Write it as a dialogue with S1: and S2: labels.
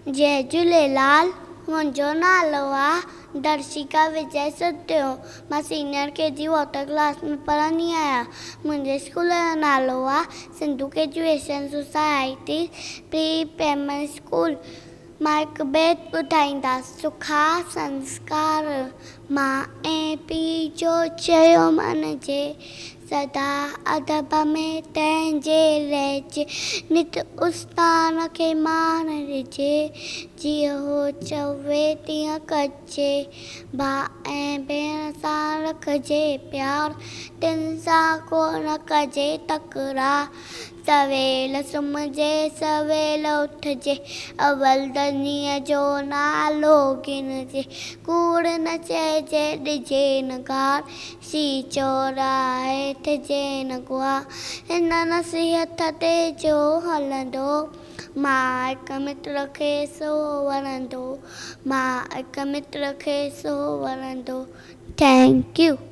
S1: جئي جهوليلال منهنجو نالو آ درشيڪا وجي سڌيو مان senior K G water class ۾ پڙهندي آهيان منهنجي اسڪول جو نالو آ Sindhu graduation society pre primary school مان هڪ بيت ٻڌائيندس سکا سنسڪار ماء ۽ پيء جو چيو مڃجي سدا ادب ۾ تنهنجي رهجي، نت استان کي مان ڏجي، جيئن هو چوي تيئن ڪجي، ڀاء ۽ ڀيڻ سان رکجي پيار، تن سان ڪو نه ڪجي تڪرار. سويل سمهجي سويل اٿجي، اول ڌڻيء جو نالو گهنجي، ڪوڙ نه چئجي ڏجي نه گار، سي چوراهي ٿجي نه گوار، هن نصيحت تي جو هلندو، مان هڪ متر کي سو وڻندو، مان هڪ متر کي سو وڻندو. Thank you.